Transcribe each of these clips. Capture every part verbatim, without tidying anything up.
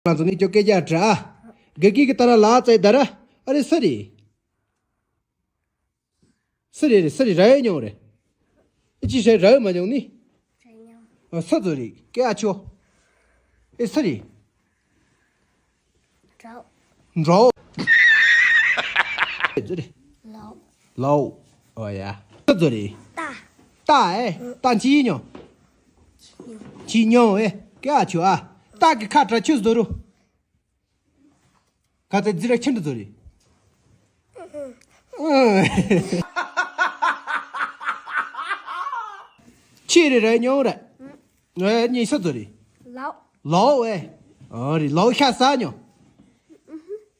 ང་ཚོ་ངས་ཁྱོད་སྐད་ཆ་དྲི་ཨ། དགེ་རྒན་གྱིས་ད་ར་ལ་ཙེ་ད་ར། ཨ་རེ་སུ་རེད། སུ་རེད་རེད། སུ་རེད། ར་ཡོད་མྱོང་རེད། ཨེ་ཅི་ཞེས་ར་ཡོད་མ་མྱོང་ནི། ཨ་སུ་ཚོ་རེད། སྐད་ཨ་ཆོ། ཨེ་སུ་རེད། འགྲོ། འགྲོ། ལའོ། ལའོ། ཨོ་ཡ། ཁྱོད་ཚོ་རེད། ཏ། ཏ་ཨེ། ཏ་ཅི་ཉོ། ཅི་ཉོ་ཨེ། ཀ་ཆུ་ཨ། ཏ་གི་ཁ་བྲལ་ཆུ་བཟོ་རུ། ག་ཚད་ཛི་ར་ཁྱེད་ཚོ་རེད། ཆི་རེད་ར་ཉོ་ར། ཨེ་ཉི་ཤུ་ཚོ་རེད། ལའོ། ལའོ་ཨེ། ཨོ་རེད། ལའོ་ཤ་ཟ་ཉོ།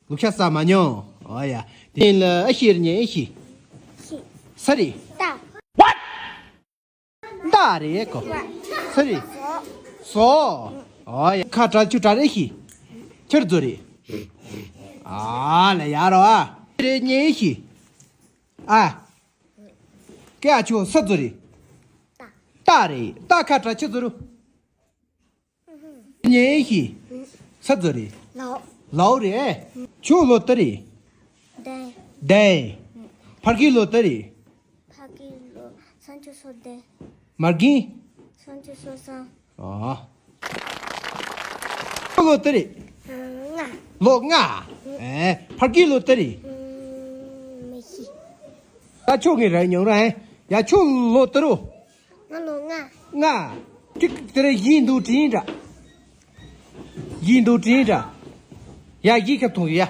ལུག་ཤ་ཟ་མ་མྱོང་། ཨོ་ཡ། དེ་ལ་ཨ་ཤེ་རེད་ཉན་ཨེ་ཤེ། ཤེ། ས་རེད། ཏ། ཏ་རེད་ཀོ། ས་རེད། ཟོ། ཨོ་ཡ། ཁ་བྲལ་ཆུ་བྲལ་ཨེ་ཤེ། ཁྱེར་ཚོ་རེད། ཨ་ལ་ཡ་རོ་ཨ། རེད་ཉན་ཨེ་ཤེ། ཨ། ཀ་ཆུ་ས་ཚོ་རེད། ཏ་རེད། ཏ་ཁ་བྲལ་ཆུ་ཚོ་རུ། ཉན་ཤི། ས་ཚོ་རེད། ལའོ། ལའོ་རེད། ཆུ་ལོ་ཏི་རེད། ཏེ། ཏེ། ཕར་གི་ལོ་ཏི་རེད། ཕ་གི་ལོ་སང་ཆུ་སོ་ཏེ། མར་གི། སང་ཆུ་སོ་སང་། ཨ། ཆུ་ལོ་ཏི་རེད། ལྔ། ལོ་ལྔ། ཨེ། ཕར་གི་ལོ་ཏི་རེད། མི་ཤི། ད་ཆུ་ངའི་ར་ཉོ་ར་ཨེ། ཡ་ཆུ་ལོ་ཏི་རུ། ང་ལོ་ལྔ། ལྔ། ཅིག་དེར་ཡིན་འདུག་དྲིན་འདྲ། ཡིན་འདུག་དྲིན་འདྲ། ཡ་ཡིག་ཁ་ཐོང་ཡ།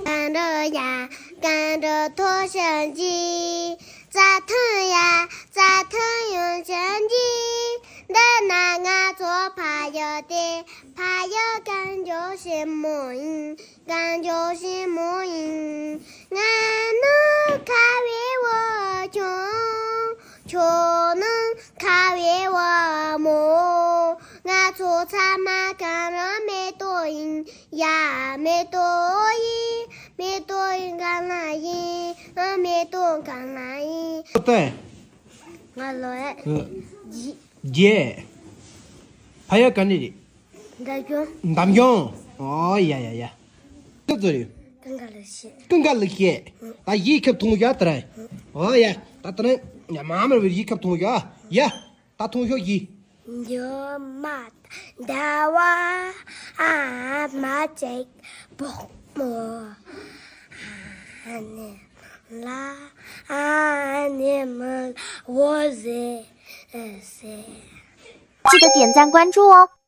གང་འགྲོ་ཡ། གང་འགྲོ་ཐོ་ཞིང་གི། རྩྭ་ཐང་ཡ། རྩྭ་ཐང་ཡོང་ཞིང་གི། འདི་ན་ང་ཚོ་ཕ་ཡུལ་དེ། ཕ་ཡུལ་གངས་ལྗོངས་ཆེན་མོ་ཡིན། གངས་ལྗོངས་ཆེན་མོ་ཡིན། ང་ནི་ཁ་བའི་འོག་ཁྱོད། ཁྱོད་ནི་ཁ་བའི་འོག་མོ། ང་ཚོ་ཚང་མ་གངས་རི་མེ་ཏོག་ཡིན། ཡ་མེ་ཏོག་ཡིན། མེ་ཏོག་ཡིན་གངས་རི་ཡིན། ཨ་མེ་ཏོག་གངས་རི་ཡིན། ལོ་ཏི། ང་ལོ་ཨེ། ཨ། ཡི། བརྒྱད། ཕ་ཡུལ་ག་ནས་རེད། འདབ་ལྗོངས། འདབ་ལྗོངས། ཨོ་ཡ་ཡ་ཡ། ཅི་ཚོ་རེད། ཀུན་དགའ་ལགས་བཤད། ཀུན་དགའ་ལགས་བཤད། ད་ཡིག་ཁབ་ཐོང་ཡ་ད་ར། ཨོ་ཡ། ད་ད་ནི་ཡ་མ་མར་བའི་ཡིག་ཁབ་ཐོང་ཡ། ཡ། ད་ཐོང་ཤོག་ཡིག་འགྱུར་མ་ཟླ་བ་ཨ་མ་ཅིག་བོག་མོ་ཨ་ནི་ལ་ཨ་ནི་མི་བོ་ཟེ་ཟེ། 记得点赞关注哦。